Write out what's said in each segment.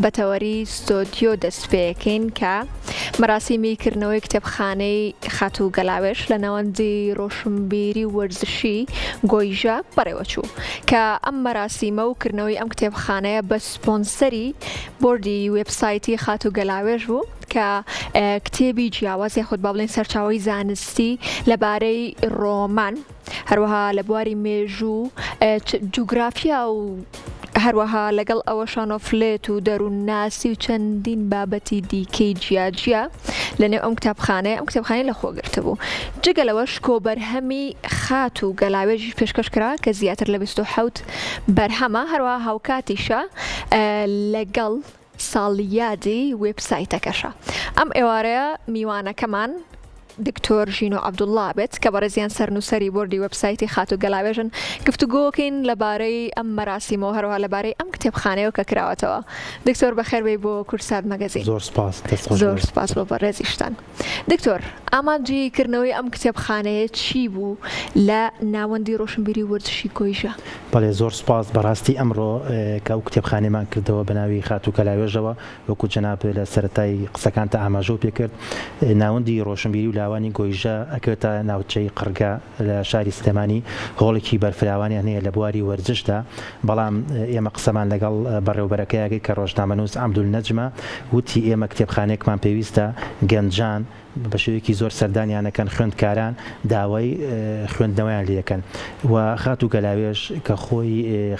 بە تەوەری ستۆدیۆ دەست پێکەین کە مەراسیمی کردنەوەی کتێبخانەی خاتوو گەلاوێژ لە ناوەندی ڕۆشنبیری و وەرزشی گۆیژە بەڕێوەچوو کە ئەم مەراسیمە و کردنەوەی ئەم کتێبخانەیە بە سپۆنسەری بۆردی وێبسایتی خاتوو گەلاوێژ بوو کە کتێبی جیاواز یاخود با بڵێین سەرچاوەی زانستی لەبارەی ڕۆمان هەروەها لە بواری مێژوو جوگرافیا و هەروەها لەگەڵ ئەوەشا نۆفلێت و دەروونناسی و چەندین بابەتی دیکەی جیاجیا لەنێو ئەم کتابخانەیە ئەم کتێبخانەی لەخۆ گرتبوو. جگە لەوەش کۆبەرهەمی خاتوو گەلاوێژیش پێشکەش کرا کە زیاتر لە 27 بەرهەمە، هەروەها هاوکاتیشە لەگەڵ ساڵیادی وێبسایتەکەشە. ئەم ئێوارەیە میوانەکەمان دکتۆر ژینۆ عەبدوڵڵا بێت کە بەڕێزیان سەرنووسەری بۆردی وێبسایتی خاتوو گەلاوێژن، گفتوگۆکەین لەبارەی ئەم مەراسیمەوە هەروەها لەبارەی ئەم کتێبخانەیەوە کە کراوەتەوە. دکتۆر بەخێر بێی بۆ کوردسات مەگەزین. زۆر سوپاس، دەست خۆش زۆر سوپاس بۆ بەڕێزیشتان. دکتۆر، ئامانجی کردنەوەی ئەم کتێبخانەیە چی بوو لە ناوەندی ڕۆشنبیری و وەرزشی گۆیژە؟ بەڵێ زۆر سوپاس، بەڕاستی ئەمڕۆ کە ئەو کتێبخانەیەمان کردەوە بە ناوی خاتوو گەلاوێژەوە، وەکو جەنابت لە سەرەتای قسەکانتا ئاماژەو پێکرد، ناوەندی ڕۆشنبیری و لاوانی گۆیژە ئەکەوێتە ناوچەی قڕگە لە شاری سلێمانی، هۆڵێکی بەرفراوانیان هەیە لە بواری وەرزشدا، بەڵام ئێمە قسەمان لەگەڵ بەڕێوبەرەکەیا کرد کە ڕۆژنامەنووس عەبدول نەجمە، وتی ئێمە کتێبخانەیەکمان پێویستە، گەنجان بە شێوەیەکی زۆر سەردانیان ئەکەن، خوێندکاران داوای خوێندنەوەیان لێ ئەکەن و خاتوو گەلاوێژ کە خۆی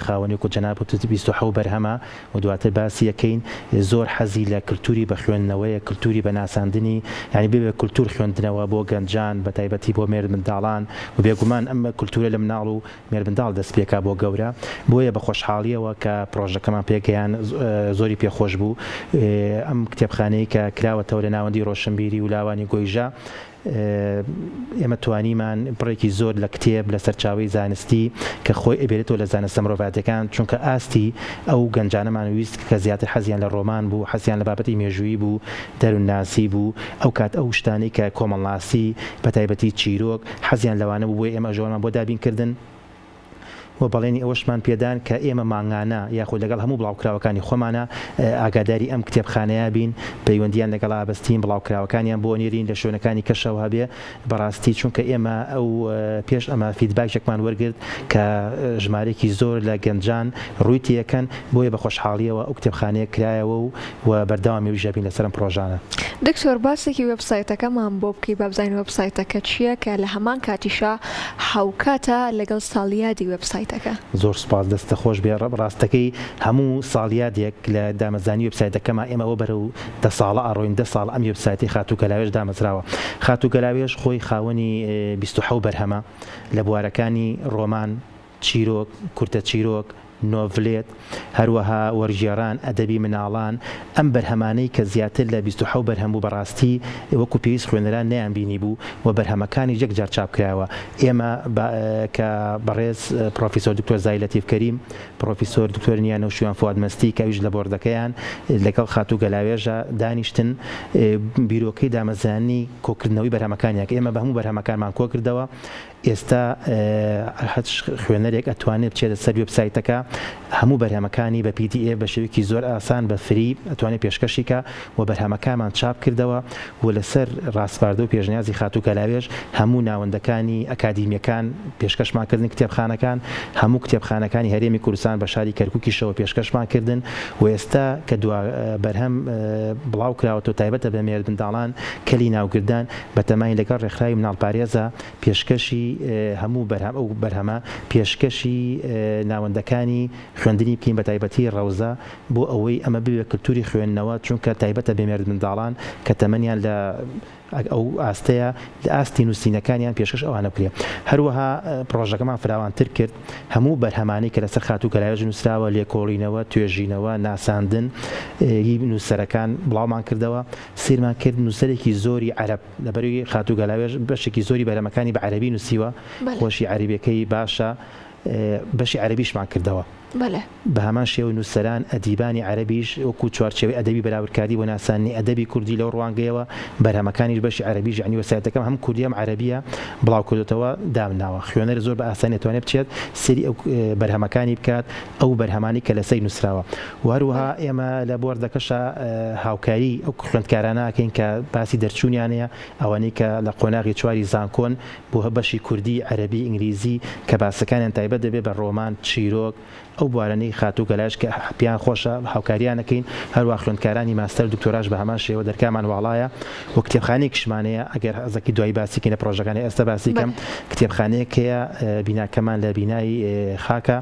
خاوەنی وەکو جەنابت وتت 27 بەرهەمە و دواتر باسی ئەکەین زۆر حەزی لە کلتوری بە خوێندنەوەیە، کلتوری بە ناساندنی یانی ببێ کلتور خوێندنەوە بۆ گەنجان بە تایبەتی بۆ مێردمنداڵان و بێگومان ئەم کلتورە لە مناڵ و مێرمنداڵ دەست پێکا بۆ گەورە، بۆیە بە خۆشحاڵیەوە کە پڕۆژەکەمان پێگەیان زۆری پێ خۆش بوو. ئەم کتێبخانەی کە کراوەتەوە لە ناوەندی ڕۆشنبیری و لاوانی گۆیژە، ئێمە توانیمان بڕێکی زۆر لە کتێب لە سەرچاوەی زانستی کە خۆی ئەبێنێتەوە لە زانستە مرۆڤایەتیەکان، چونکە ئاستی ئەو گەنجانەمان ویست کە زیاتر حەزیان لە ڕۆمان بوو، حەزیان لە بابەتی مێژوویی بوو، دەروونناسی بوو، ئەو کات ئەو شتانەی کە کۆمەڵناسی بەتایبەتی چیرۆک، حەزیان لەوانە بوو بۆیە ئێمە ژۆنمان بۆ دابین کردن و بەڵێنی ئەوەشمان پێدان کە ئێمە مانگانە یاخود لەگەڵ هەموو بڵاوکراوەکانی خۆمانە ئاگاداری ئەم کتێبخانەیە بین پەیوەندیان لەگەڵا بەستین بڵاوکراوەکانیان بۆ نێرین لە شوێنەکانی کەشەوە هەبێ بەڕاستی چونکە ئێمە ئەو پێش ئەمە فیدباکێکمان وەرگرت کە ژمارەیەکی زۆر لە گەنجان ڕووی تێکەن بۆیە بە خۆشحاڵیەوە ئەو کتێبخانەیە کرایەوە و و بەردەوام یش ئەبین لەسەر ئەم پڕۆژانە. دکتۆر باسێکی وێبسایتەکەمان بۆ بکەی با بزانین وێبسایتەکە چیە کە لە هەمان کاتیشا هاوکاتە لەگەڵ ساڵیادی وێبسایتەکە. زۆر سوپاس دەستت خۆش بێ ڕاستەکەی هەموو ساڵیادێک لە دامەزرانی وێبسایتەکەمان ئێمە ئەوە بەرەو دە ساڵە ئەڕۆین دە ساڵە ئەم وێبسایتەی خاتوو گەلاوێژ دامەزراوە خاتوو گەلاوێژ خۆی خاوەنی 27 بەرهەمە لە بوارەکانی ڕۆمان چیرۆک، کورتە چیرۆک، نۆڤلێت، هەروەها وەرگێڕان، ئەدەبی مناڵان، ئەم بەرهەمانەی کە زیاتر لە 27 بەرهەم بوو بەڕاستی وەکو پێویست خوێنەران نەیانبینیبوو و بەرهەمەکانیش یەکجار چاپ کرایەوە. ئێمە بە کە بەڕێز پڕۆفیسۆر دکتۆر زاهیر لەتیف کەریم، پڕۆفیسۆر دکتۆر نیا نەوشیروان فواد مەستی کە ئەویش لە بۆردەکەیان لەگەڵ خاتوو گەلاوێژە دانیشتن بیرۆکەی دامەزراندنی کۆکردنەوەی بەرهەمەکانیان کرد. ئێمە بە هەموو بەرهەمەکانمان کۆکردەوە. ئێستا هەچ خوێنەرێک ئەتوانێت بچێتە سەر وێبسایتەکە هەموو بەرهەمەکانی بە PDF بە شێوەیەکی زۆر ئاسان بە free ئەتوانێت پێشکەشی کا و بەرهەمەکانمان چاپ کردەوە و لەسەر ڕاسپاردە و پێشنیازی خاتوو گەلاوێژ هەموو ناوەندەکانی ئەکادیمیەکان پێشکەشمان کردن کتێبخانەکان هەموو کتێبخانەکانی هەرێمی کوردستان بە شاری کەرکوکیشەوە پێشکەشمان کردن و ئێستا کە دوا بەرهەم بڵاو کراوەتەوە تایبەتە بە مێردمنداڵان کەلی ناوگردان بەتەماین لەگەڵ ڕێکخراوی مناڵپارێزە پێشکەشی هەموو بەرهەم ئەو بەرهەمە پێشکەشی ناوەندەکانی خوێندنی بکەین بەتایبەتی ڕەوزە بۆ ئەوەی ئەمە ببێ کلتوری خوێندنەوە چونکە تایبەتە بە مێردمنداڵان کە تەمەنیان لە ئەو ئاستەیە لە ئاستی نووسینەکانیان پێشکەش ئەوانە بکرێ هەروەها پڕۆژەکەمان فراوانتر کرد هەموو بەرهەمانەی کە لەسەر خاتوو گەلاوێژ نووسراوە لێکۆڵینەوە توێژینەوە ناساندن ی نووسەرەکان بڵاومان کردەوە سەیرمان کرد نووسەرێکی زۆری عەرەب لەبەرئەوەی خاتوو گەلاوێژ بەشێکی زۆری بەرهەمەکانی بە عەرەبی نووسیوە، خۆشی عەرەبیەکەی باشە، بەشی عەرەبیشمان کردەوە. بەلێ. بە هەمان شێوە نووسەران، ئەدیبانی عەرەبیش وەکوو چوارچێوەی ئەدەبی بەراوردکاری بۆ ناساندنی ئەدەبی کوردی لەو ڕوانگەیەوە بەرهەمەکانیش بەشی عەرەبیش یەعنی وێبسایتەکەم هەم کوردی هەم عەرەبییە بڵاو کردۆتەوە دامناوە خوێنەر زۆر بە ئاسانی ئەتوانێت بچێت سەیری ئەو بەرهەمەکانی بکات ئەو بەرهەمانەی کە لەسەری نووسراوە و هەروەها ئێمە لە بۆردەکەشا هاوکاری ئەو خوێندکارانە ئەکەین کە باسی دەرچوونیان هەیە ئەوانەی کە لە قۆناغی چواری زانکۆن بۆ بەشی کوردی، عەرەبی، ئینگلیزی کە باسەکانیان تایبەت دەبێت بە ڕۆمان، چیرۆک، ئەو بوارانەی خاتوو گەلاش کە پێیان خۆشە هاوکاریان ئەکەین، هەروا خوێندکارانی ماستەر و دکتۆراش بە هەمان شێوە دەرکامان واڵایە و کتێبخانەیەکیشمان هەیە ئەگەر حەزەکەی دوایی باسی کەین لە پڕۆژەکانی ئێستا باسی کەم کتێبخانەیەک هەیە بیناکەمان لە بینای خاکە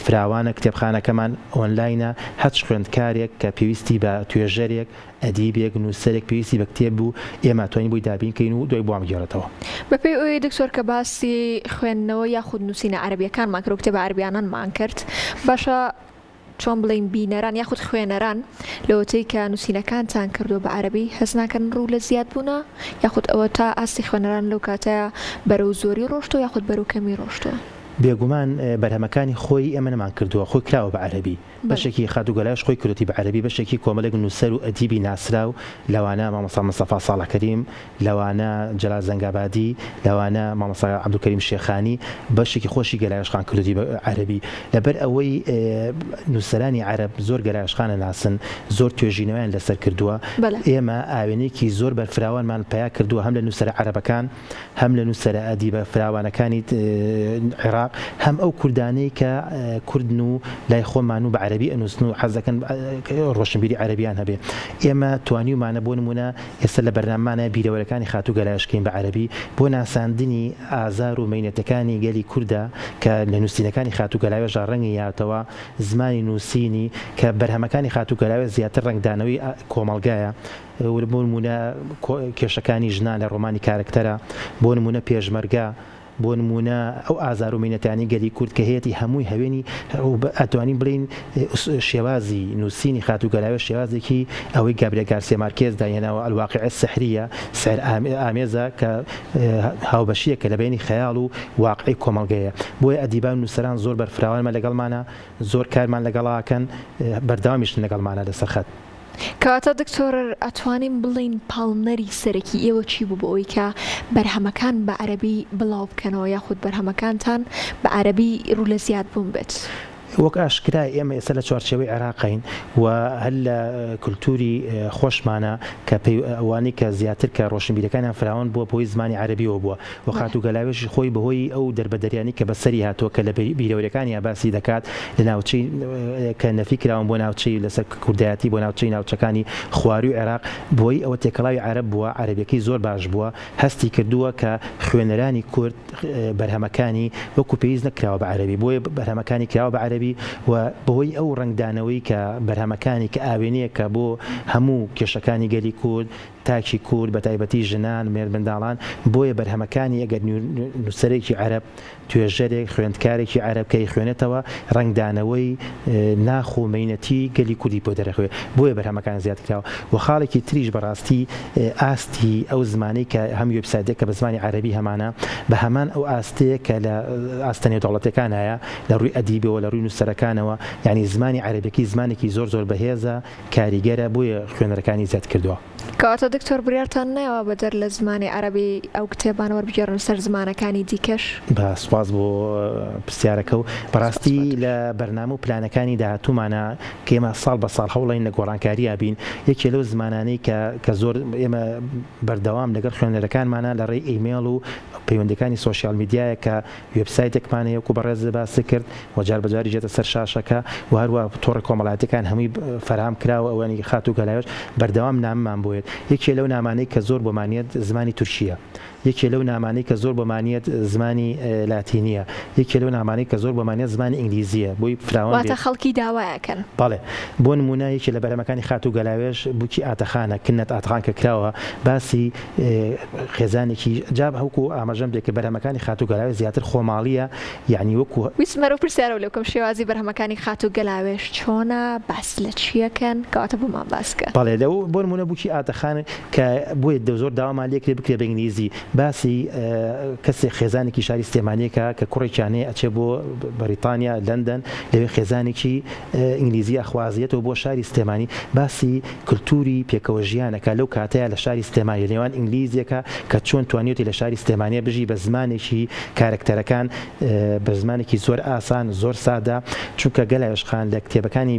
فراوانە کتێبخانەکەمان ئۆنلاینە هەچ خوێندکارێک کە پێویستی بە توێژەرێک ئەدیبێک، نووسەرێک پێویستی بە کتێب بوو، ئێمە ئەتوانین بۆی دابین کەین و دوای بۆمان بگێڕێتەوە. بەپێی ئەوەی دکتۆر کە باسی خوێندنەوە یاخود نووسینە عەرەبییەکانمان کرد و کتێبە عەرەبیانەنمان کرد، باشە چۆن بڵێین بینەران یاخود خوێنەران لەوەتەی کە نووسینەکانتان کردووە بە عەرەبی هەست ناکەن ڕوو لە زیاد بوونە یاخود ئەوەتا ئاستی خوێنەران لەو کاتەیا بەرەو زۆری ڕۆشتووە یاخود بەرەو کەمی ڕۆشتووە؟ بێگومان بەرهەمەکانی خۆی ئێمە نەمانکردووە، خۆی کراوە بە عەرەبی. بەشێکی خاتوو گەلاش خۆی کردۆتی بە عەرەبی، بەشێکی کۆمەڵێک نووسەر و ئەدیبی ناسراو لەوانە مامۆستا مستەفا ساڵح کەریم، لەوانە جەلال زەنگابادی، لەوانە مامۆستا عەبدولکەریم شێخانی، بەشێکی خۆشی گەلاش خان کردۆتی بە عەرەبی. لەبەر ئەوەی نووسەرانی عەرەب زۆر گەلاش خان ئەناسن، زۆر توێژینەوەیان لەسەر کردووە، ئێمە ئاوێنەیەکی زۆر بەرفراوانمان پەیا کردووە هەم لە نووسەرە عەرەبەکان، هەم لە نووسەرە ئەدیبە فراوانەکانی عێراق، هەم ئەو کوردانەی کە کوردن و لای خۆمان و بە عەرەبی ئەنووسن و حەز دەکەن ڕۆشنبیری عەرەبیان هەبێ. ئێمە توانیومانە بۆ نموونە ئێستا لە بەرنامەمانە بیرەوەرەکانی خاتوو گەلایش کەین بە عەرەبی بۆ ناساندنی ئازار و مەینەتەکانی گەلی کوردە کە لە نووسینەکانی خاتوو گەلاوێژا ڕەنگی یاتەوە زمانی نووسینی کە بەرهەمەکانی خاتوو گەلاوێژ زیاتر ڕەنگدانەوەی کۆمەڵگایە بۆ نموونە کێشەکانی ژنان لە ڕۆمانی کارەکتەرە، بۆ نموونە پێشمەرگە، بۆ نموونە ئەو ئازار و مەینەتانەی گەلی کورد کە هەیەتی هەمووی هەوێنی ئەتوانین بڵێین شێوازی نووسینی خاتوو گەلاوێژ شێوازێکی ئەوەی گابریل گارسیا مارکێز دایهێناوە الواقع السحریە سحر ئامێزە کە هاوبەشییەکە لە بەینی خەیاڵ و واقعی کۆمەڵگەیە بۆیە ئەدیبان و نووسەران زۆر بەرفراوانمە لەگەڵمانە زۆر کارمان لەگەڵا ئەکەن بەردەوامیشن لەگەڵمانە لەسەر خەت. کەواتە دکتۆر ئەتوانین بڵێین پاڵنەری سەرەکی ئێوە چی بوو بۆ ئەوەی کە بەرهەمەکان بە عەرەبی بڵاو بکەنەوە یاخود بەرهەمەکانتان بە عەرەبی ڕوو لە زیاد بوون بێت؟ وەک ئاشکرایە ئێمە ئێستا لە چوارچێوەی عێراقین و هەر لە کولتووری خۆشمانە کە ئەوانەی کە زیاتر کە ڕۆشنبیرەکانیان فراوان بووە بەهۆی زمانی عەرەبیەوە بووە و خاتوو گەلاوێژی خۆی بەهۆی ئەو دەربەدەریانەی کە بەسەری هاتووە کە لە بیرەوەریەکانیا باسی دەکات لە ناوچەی کە نەفی کراون بۆ ناوچەی لەسەر کوردایەتی بۆ ناوچەی ناوچەکانی خوارووی عێراق بۆی ئەوە تێکەڵاوی عەرەب بووە عەرەبیەکەی زۆر باش بووە هەستی کردووە کە خوێنەرانی کورد بەرهەمەکانی وەکو پێویست نەکراوە بە عەرەبی بۆیە بەرهەمەکانی کراوە بە عەرەبی و بەهۆی ئەو ڕەنگدانەوەی کە بەرهەمەکانی کە ئاوێنەیەکە بۆ هەموو کێشەکانی گەلی کورد تاکی کورد بەتایبەتی ژنان، مێردمنداڵان، بۆیە بەرهەمەکانی ئەگەر نووسەرێکی عەرەب، توێژەرێک، خوێندکارێکی عەرەب کە ئەیخوێنێتەوە ڕەنگدانەوەی ناخ و مەینەتی گەلی کوردی پۆ دەرەخوێ، بۆیە بەرهەمەکان زیاد کراوە و خاڵێکی تریش بەڕاستی ئاستی ئەو زمانەی کە هەم وێبسایتێک کە بە زمانی عەرەبی هەمانە بە هەمان ئەو ئاستەیە کە لە ئاستە نێودەوڵەتیەکانایە لە ڕووی ئەدیبەوە لە ڕووی نووسەرەکانەوە یانی زمانی عەرەبیەکەی زمانێکی زۆر زۆر بەهێزە کاریگەرە بۆیە خوێنەرەکانی زیاد کردووە. کەواتە دکتۆر بریارتان نایەوە بەدەر لە زمانی عەرەبی ئەو کتێبانە وەربگێڕنە سەر زمانەکانی دیکەش؟ بە سوپاس بۆ پرسیارەکە و بەڕاستی لە بەرنامە و پلانەکانی داهاتوومانە کە ئێمە ساڵ بە ساڵ هەوڵین لە گۆڕانکاریا بین یەکێ لەو زمانانەی کە کە زۆر ئێمە بەردەوام لەگەڵ خوێنەرەکانمانە لە ڕێی ئیمێڵ و پەیوەندیەکانی سۆشیال میدیایە کە وێبسایتێکمان هەیە وەکو بەڕێزت باست کرد و جار بە جاریش دێتە سەر شاشەکە و هەروا تۆڕە کۆمەڵایەتیەکان هەمووی فەراهەم کراوە ئەوانی خاتوو گەلاوێژ بەردەوام نامەمان بۆ یەت یەکێ لەو نامانەی کە زۆر بۆمان یەت زمانی تورکیە یەکێ لەو نامانەی کە زۆر بۆمان یەت زمانی لاتینیە یەکێ لەو نامانەی کە زۆر بۆمان یەت زمانی ئینگلیزیە بۆی فراوان واتە بێت. خەڵکی داوایەکەن. بەڵێ بۆ نموونە یەکێ لە بەرهەمەکانی خاتوو گەلاوێژ بووکی ئاتەخانە کنەت ئاتەخان کە کراوە باسی خێزانێکی جا وەکو ئاماژەم پێ کرد بەرهەمەکانی خاتوو گەلاوێژ زیاتر خۆماڵییە یانی وەکو. ویستم هەر ئەو پرسیارەو لێ بکەم شێوازی بەرهەمەکانی خاتوو گەلاوێژ چۆنە باس لە چیەکەن کەواتە بۆمان باس کە. بەڵێ لەو بۆ نموونە بووکی ئاتەخان. خان کە بۆیە زۆر داوامان لێکرێ بکرێ بە ئینگلیزی باسی کەسێک خێزانێکی شاری سلێمانیەکە کە کوڕێکیان هەیە ئەچێ بۆ بەریتانیا لەندەن لەوێ خێزانێکی ئینگلیزی ئەخوازێتەوە بۆ شاری سلێمانی باسی کلتوری پێکەوە ژیانەکە لەو کاتەیا لە شاری سلێمانی لە نێوان ئینگلیزێکە کە چۆن توانیوتی لە شاری سلێمانیە بژی بە زمانێکی کارەکتەرەکان بە زمانێکی زۆر ئاسان زۆر سادە چونکە گەلاوێژ خان لە کتێبەکانی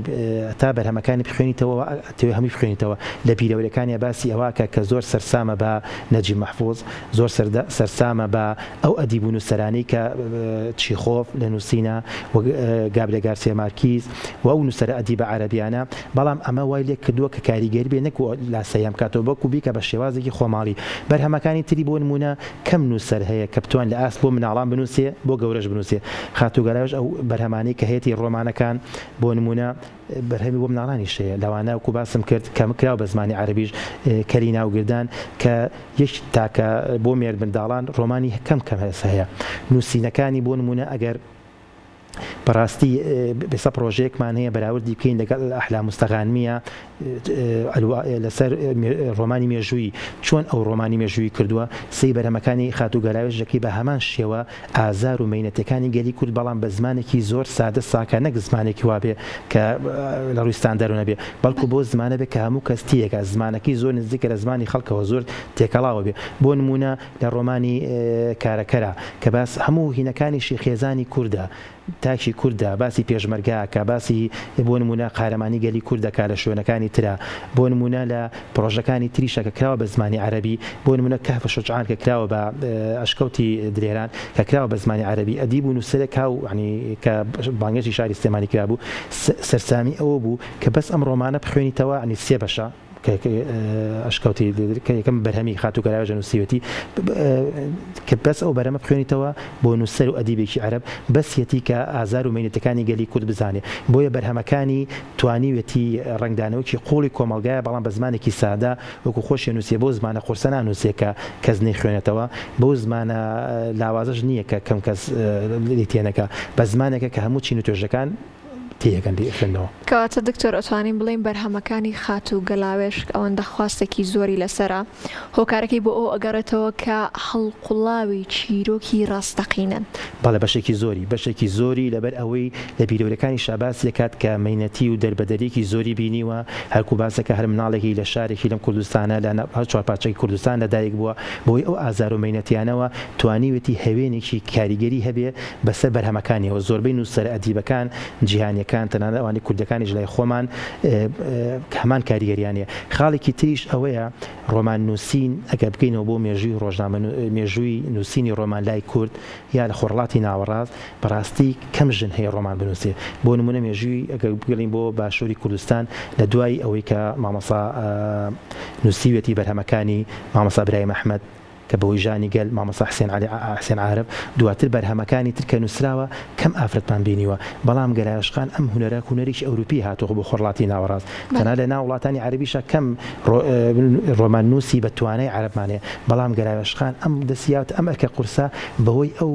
تا بەرهەمەکانی بخوێنیتەوە ئەتەوێ هەمووی بخوێنیتەوە لە بیرەوەریەکانیا باسی ئەوە ئەکا کە زۆر سەرسامە بە نەجیب مەحفوز زۆر سەرسامە بە ئەو ئەدیب و نووسەرانەی کە چیخۆف لە نووسینە و گابرێ گارسیا مارکیز و ئەو نووسەرە ئەدیبە عەرەبیانە بەڵام ئەمە وای لێ کردووە کە کاریگەر بێ نەک لاساییان بکاتەوە بەڵکو بیکا بە شێوازێکی خۆماڵی بەرهەمەکانی تری بۆ نموونە کەم نووسەر هەیە کە بتوان لە ئاست بۆ مناڵان بنووسێ بۆ گەورەش بنووسێ خاتوو گەلاوێژ ئەو بەرهەمانەی کە هەیەتی ڕۆمانەکان بۆ نموونە بەرهەمی بۆ مناڵانیش هەیە لەوانە وەکو باسم کرد کە کراوە بە زمانی عەرەبیش کەری ناوگردان کە یەک تاکە بۆ مێردمنداڵان ڕۆمانی کەم کەم هەیە نووسینەکانی بۆ نموونە ئەگەر بەڕاستی ئێستا پڕۆژەیەکمان هەیە بەراوردی بکەین لەگەڵ ئەحلام مستەغانمیە لەسەر ڕۆمانی مێژوویی چۆن ئەو ڕۆمانی مێژووی کردووە سەی بەرهەمەکانی خاتوو گەلاوێژ دەکەی بە هەمان شێوە ئازار و مەینەتەکانی گەلی کورد بەڵام بە زمانێکی زۆر سادە ساکە نەک زمانێکی وابێ کە لە ڕووی ستاندەرو نەبێ بەڵکو بۆ زمانە بێ کە هەموو کەس تێگا زمانەکەی زۆر نزیکە لە زمانی خەڵکەوە زۆر تێکەڵاوە بێ بۆ نموونە لە ڕۆمانی کارەکەرە کە باس هەموو هینەکانیشی خێزانی کوردە تاکی کوردە باسی پێشمەرگە ئەکا باسی بۆ نموونە قارەمانی گەلی کورد ئەکا لە شوێنەکانی ترا بۆ نموونە لە پڕۆژەکانی تریشە کە کراوە بە زمانی عەرەبی بۆ نموونە کهف شجعان کە کراوە بە ئەشکەوتی دلێران کە کراوە بە زمانی عەرەبی ئەدیب و نووسەرێک هاو یانی کە بانگێشتی شاری سلێمانی کرابوو سەرسامی ئەوە بوو کە بەس ئەم ڕۆمانە بخوێنیتەوە یانی سێ بەشە کە ئەشکەوتی کە یەکەم بەرهەمی خاتوو گەلاوێژە نووسیوێتی کە بەس ئەو بەرەمە بخوێنیتەوە بۆ نووسەر و ئەدیبێکی عەرەب بەسیەتی کە ئازار و مەینەتەکانی گەلی کورد بزانێ بۆیە بەرهەمەکانی توانیوێتی ڕەنگدانەوەکی قوڵی کۆمەڵگایە بەڵام بە زمانێکی سادە وەکو خۆشی نووسیە بەو زمانە قورسە نانووسێ کە کەس نەیخوێنێتەوە بەو زمانە لاوازەش نییە کە کەم کەس لێی تێنەگا بە زمانێکە کە هەموو چین و توێژەکان تێیەگەن لێی ئەخوێننەوە. کەواتە دکتۆر ئەتوانین بڵێین بەرهەمەکانی خاتوو گەلاوێژ ئەوەندە خواستێکی زۆری لەسەرە هۆکارەکەی بۆ ئەوە ئەگەڕێتەوە کە هەڵقوڵاوی چیرۆکی ڕاستەقینەن. بەڵێ بەشێکی زۆری بەشێکی زۆری لەبەر ئەوەی لە بیرەوەریەکانیشا باسی دەکات کە مەینەتی و دەربەدەریەکی زۆری بینیوە هەرکو باس دەکات هەر مناڵێکی لە شارێکی لەم کوردستانە لە هەر چوارپارچەی کوردستان لە دایک بووە بەهۆی ئەو ئازار و مەینەتیانەوە توانیوێتی هەوێنێکی کاریگەری هەبێ بەسەر بەرهەمەکانیەوە زۆربەی نووسەرە ئەدیبەکان جیهانیەکان تەنانەت ئەوانەی کوردەکانیش لای خۆمان هەمان کاریگەریان هەیە خاڵێکی تریش ئەوەیە ڕۆمان نووسین ئەگەر بگەینەوە بۆ مێژووی ڕۆژنامە مێژووی نووسینی ڕۆمان لای کورد یا لە خۆرهەڵاتی ناوەڕاست بەڕاستی کەم ژن هەیە ڕۆمان بنووسێ بۆ نموونە مێژووی ئەگەر بگەڵین بۆ باشووری کوردستان لە دوای ئەوەی کە مامۆستا نووسیویەتی بەرهەمەکانی مامۆستا برایم ئەحمەد کە بەهۆی ژانی گەل، مامۆستا حسێن عەلی حسێن عارف، دواتر بەرهەمەکانی تر کە نووسراوە کەم ئافرەتمان بینیوە، بەڵام گەلاوێژخان ئەم هونەرە هونەرێکی ئەوروپی هاتووە بۆ خۆرهەڵاتی ناوەڕاست، تەنها لە ناو وڵاتانی عەرەبیشا کەم ڕۆماننووسی بە توانای عەرەبمان هەیە، بەڵام گەلاوێژخان ئەم دەستی یاوەتە ئەم ئەرکە قورسە بەهۆی ئەو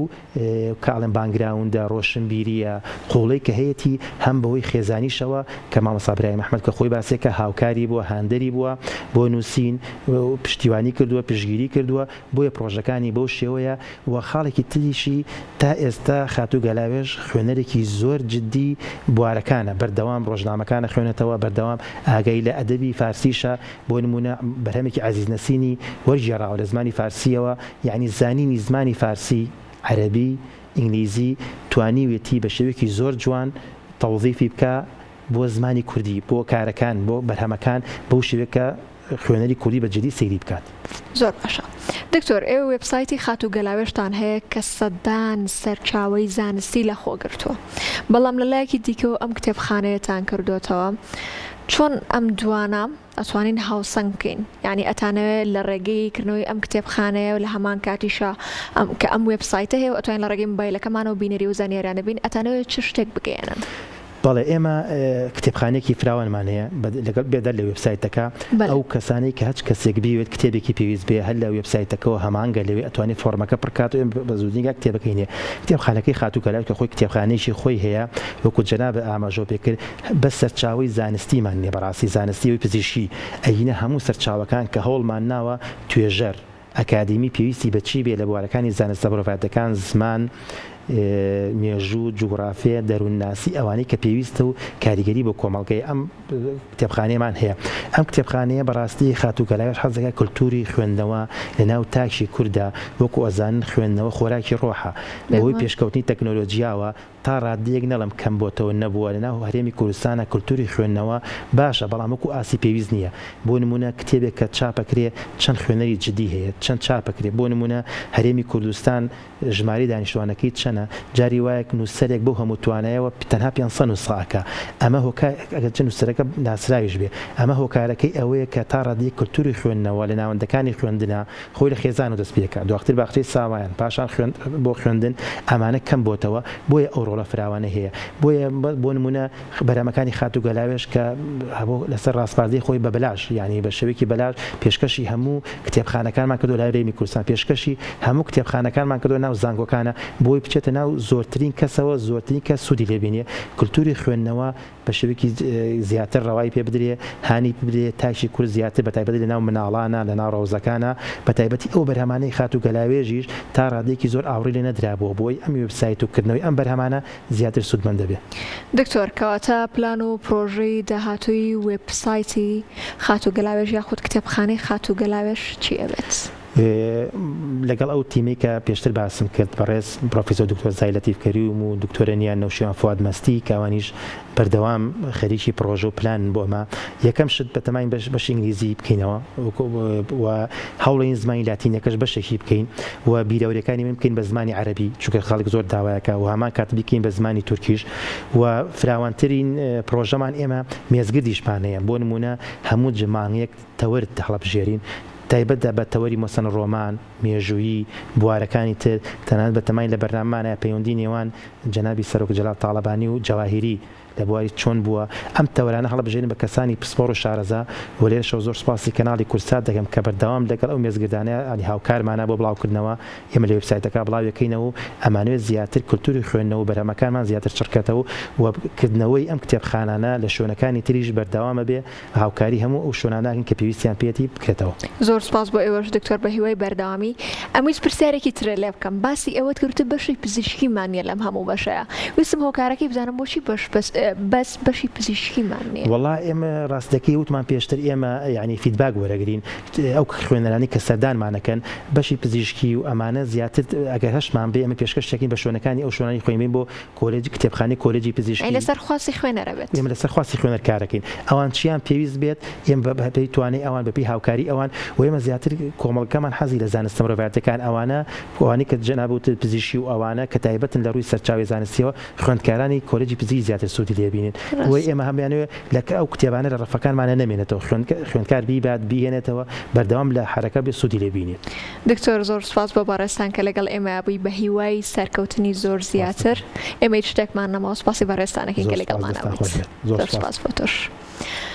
کە ئەڵێم بانگراوندە ڕۆشنبیرییە قووڵەی کە هەیەتی هەم بەهۆی خێزانیشەوە کە مامۆستا برایم ئەحمەد کە خۆی باسێکە هاوکاری بووە هاندەری بووە بۆ نووسین پشتیوانی کردووە پشتگیری کردووە بۆیە پڕۆژەکانی بەو شێوەیە و خاڵێکی تریشی تا ئێستا خاتوو گەلاوێژ خوێنەرێکی زۆر جدی بوارەکانە بەردەوام ڕۆژنامەکان ئەخوێنێتەوە بەردەوام ئاگای لە ئەدەبی فارسیشە بۆ نموونە بەرهەمێکی عەزیز نەسینی وەرگێڕاوە لە زمانی فارسییەوە یەعنی زانینی زمانی فارسی، عەرەبی، ئینگلیزی توانیویەتی بە شێوەیەکی زۆر جوان تەوزیفی بکا بۆ زمانی کوردی، بۆ کارەکان، بۆ بەرهەمەکان بەو شێوەیە کە خوێنەری کوردی بە جدی سەیری بکات. زۆر باشە دکتۆر ئێوە وێبسایتی خاتوو گەلاوێژتان هەیە کە سەدان سەرچاوەی زانستی لە خۆ گرتووە بەڵام لە لایەکی دیکەوە ئەم کتێبخانەیەتان کردۆتەوە چۆن ئەم دوانە ئەتوانین هاوسەنگ بکەین یانی ئەتانەوێ لە ڕێگەی کردنەوەی ئەم کتێبخانەیە و لە هەمان کاتیشا ئەم کە ئەم وێبسایتە هەیە و ئەتوانین لە ڕێگەی مۆبایلەکەمانەوە بینەری و زانیاریانە بین ئەتانەوێ چ شتێک بگەیەنن؟ بەڵێ ئێمە کتێبخانەیەکی فراوانمان هەیە لەگەڵ بێدەر لە وێبسایتەکە ئەو کەسانەی کە هەچ کەسێک بیەوێت کتێبێکی پێویست بێ هەر لە وێبسایتەکەوە هەمانگە لەوێ ئەتوانێت فۆرمەکە پڕکات و بە زووترین کات کتێبەکەی نیە کتێبخانەکەی خاتوو گەلاوێژ کە خۆی کتێبخانەیەکی خۆی هەیە وەکو جەنابت ئاماژەو پێ کرد بەس سەرچاوەی زانستیمان نیە بەڕاستی زانستی و پزیشکی ئەگینا هەموو سەرچاوەکان کە هەوڵمان ناوە توێژەر ئەکادیمی پێویستی بە چی بێ لە بوارەکانی زانستە مرۆڤایەتیەکان، زمان، مێژوو، جوگرافێ، دەروونناسی ئەوانەی کە پێویستە و کاریگەری بۆ کۆمەڵگەی ئەم کتێبخانەیەمان هەیە. ئەم کتێبخانەیە بەڕاستی خاتوو گەلاوێژ حەز دەکات کلتوری خوێندنەوە لە ناو تاکی کوردا وەکو ئەزانن خوێندنەوە خۆراکی ڕۆحە بەهۆی پێشکەوتنی تەکنۆلۆجیاوە تا ڕاددەیەک نەڵێم کەم بۆتەوە نەبووە، لەناو هەرێمی کوردستانا کلتوری خوێندنەوە باشە، بەڵام وەکو ئاستی پێویست نییە. بۆ نموونە کتێبێک کە چاپەکرێ چەند خوێنەری جدی هەیە، چەند چاپەکرێ، بۆ نموونە هەرێمی کوردستان ژمارەی دانیشتوانەکەی چەنە، جاری وایە نووسەرێک بەو هەموو توانایەوە تەنها 500 نوسخە ئەکا، ئەمە هۆکار ئەگەرچی نووسەرەکە ناسراویش بێ، ئەمە هۆکارەکەی ئەوەیە کە تا ڕاددەیەک کلتوری خوێندنەوە لە ناوەندەکانی خوێندنا خۆی لە خێزانەوە دەست پێکا، دواتر باخچەی ساوایان، پاشان خوێند بۆ خوێندن، ئەمانە کەم بۆتەوە، بۆیە ئەو ڕۆڵە فراوانەی هەیە. بۆیە بۆ نموونە بەرهەمەکانی خاتوو گەلاوێژ کە هەبوو لەسەر ڕاسپاردەی خۆی بە بەلاش یانی بە شێوەیەکی بەلاش پێشکەشی هەموو کتێبخانەکانمان کردووە لە هەرێمی کوردستان، پێشکەشی هەموو کتێبخانەکانمان کردووە ناو زانکۆکانە بۆی بچێتە ناو زۆرترین کەسەوە زۆرترین کەس سوودی لێ بینێ. کلتوری خوێندنەوە بە شێوەیەکی زیاتر ڕەوای پێ بدرێ، هانی بدرێ تاکی کورد زیاتر بە تایبەتی لە ناو مناڵانا، لە ناو ڕەوزەکانا، بە تایبەتی ئەو بەرهەمانەی خاتوو گەلاوێژیش تا ڕادەیەکی زۆر ئاوڕی لێ نەدرابووە، بۆی ئەم وێبسایت و کردنەوەی ئەم بەرهەمانە زیاتر سوودمەند دەبێ. دکتۆر، کەواتە پلان و پرۆژەی داهاتووی وێبسایتی خاتوو گەلاوێژ یاخود کتێبخانەی خاتوو گەلاوێژ چی ئەبێت؟ لەگەڵ ئەو تیمەی کە پێشتر باسم کرد بەڕێز پرۆفیسۆر دکتۆر زای لەتیف کەریم و دکتۆرە نیان نەوشیروان فواد مەستی کە ئەوانیش بەردەوام خەریکی پڕۆژە و پلانن بۆ ئەمە یەکەم شت بەتەماین بەش بەشی ئینگلیزی بکەینەوە و هەوڵین زمانی لاتینەکەش بەشێکی بکەین و بیرەوەریەکانی من بکەین بە زمانی عەرەبی چونکە خەڵک زۆر داوایەکە و هەمان کات بیکەین بە زمانی تورکیش و فراوانترین پڕۆژەمان ئێمە مێزگردیشمان هەیە بۆ نمونە هەموو مانگێک تەوەر هەڵەبژێرین تایبەت بە تەوەری مەسەن ڕۆمان، مێژوویی، بوارەکانی تر، تەنانەت بە تەماین لە بەرنامەمانایە پەیوەندی نێوان جەنابی سەرۆک جەلال تاڵەبانی و جەواهیری لە بواری چۆن بووە، ئەم تەوەرانە هەڵبژێرین بە کەسانی پسپۆڕ و شارەزا و لێرەشەوە زۆر سوپاسی کەناڵی کوردسات دەکەم کە بەردەوام لەگەڵ ئەو مێزگردانە یانی هاوکارمانە بۆ بڵاوکردنەوە ئێمە لە وێبسایتەکە بڵاویەکەینەوە و ئەمانەوێت زیاتر کلتوری خوێندنەوە و بەرهەمەکانمان زیاتر چڕکەتەوە و کردنەوەی ئەم کتێبخانانە لە شوێنەکانی تریش بەردەوامە بێ هاوکاری هەموو ئەو شوێنانە ئەکەین کە پێویستیان پێیەتی بکرێتەوە. زۆر سوپاس بۆ ئێوەش دکتۆر بەهیوای بەردەوامی. ئەمویست پرسیارێکی ترت لێ بکەم باسی ئەوەت کرد وتت بەشی پزیشکیمان نیە لەم هەموو بەشەیا ویستم هۆکارەکەی بزانم بۆچی بەش بەس بەس بەشی پزیشکیمان نیە؟ وەڵا ئێمە ڕاستەکەی وتمان پێشتر ئێمە یانی feedback وەرەگرین ئەو خوێنەرانەی کە سەردانمان ئەکەن بەشی پزیشکی و ئەمانە زیاتر ئەگەر هەشمان بێ ئێمە پێشکەش ئەکەین بە شوێنەکانی ئەو شوێنانی خۆین بین بۆ کۆلێجی کتێبخانەی کۆلێجی پزیشکی. ئەی لەسەر خواستی خوێنەر ئەبێت. ئێمە لەسەر خواستی خوێنەر کارەکەین. ئەوان چیان پێویست بێت ئێمە بە پێی توانای ئەوان بە پێی هاوکاری ئەوان و ئێمە زیاتر کۆمەڵگەکەمان حەزی لە زانستە مرۆڤایەتیەکان ئەوانە ئەوانەی کە جەناب وتت پزیشکی و ئەوانە کە تایبەتن لە ڕووی سەرچاوەی زانستیەوە خوێندکارانی کۆلێجی پزیشکی زیاتر سوودی لێ بینن بۆیە ئێمە هەمانەوێ لە ئەو کتێبانە لە ڕەفەکانمانە نەمێنێتەوە خوێندکار بیبات بیهێنێتەوە بەردەوام لە حەرەکە بێ سوودی لێ بینێت. دکتۆر زۆر سوپاس بۆ بەڕێزتان کە لەگەڵ ئێمەیا بووی بەهیوای سەرکەوتنی زۆر زیاتر ئێمە هیچ شتێکمان نەماوە سوپاسی بەڕێزتان ئەکەین کە لەگەڵمانا بوویت زۆر سوپاس بۆ تۆش.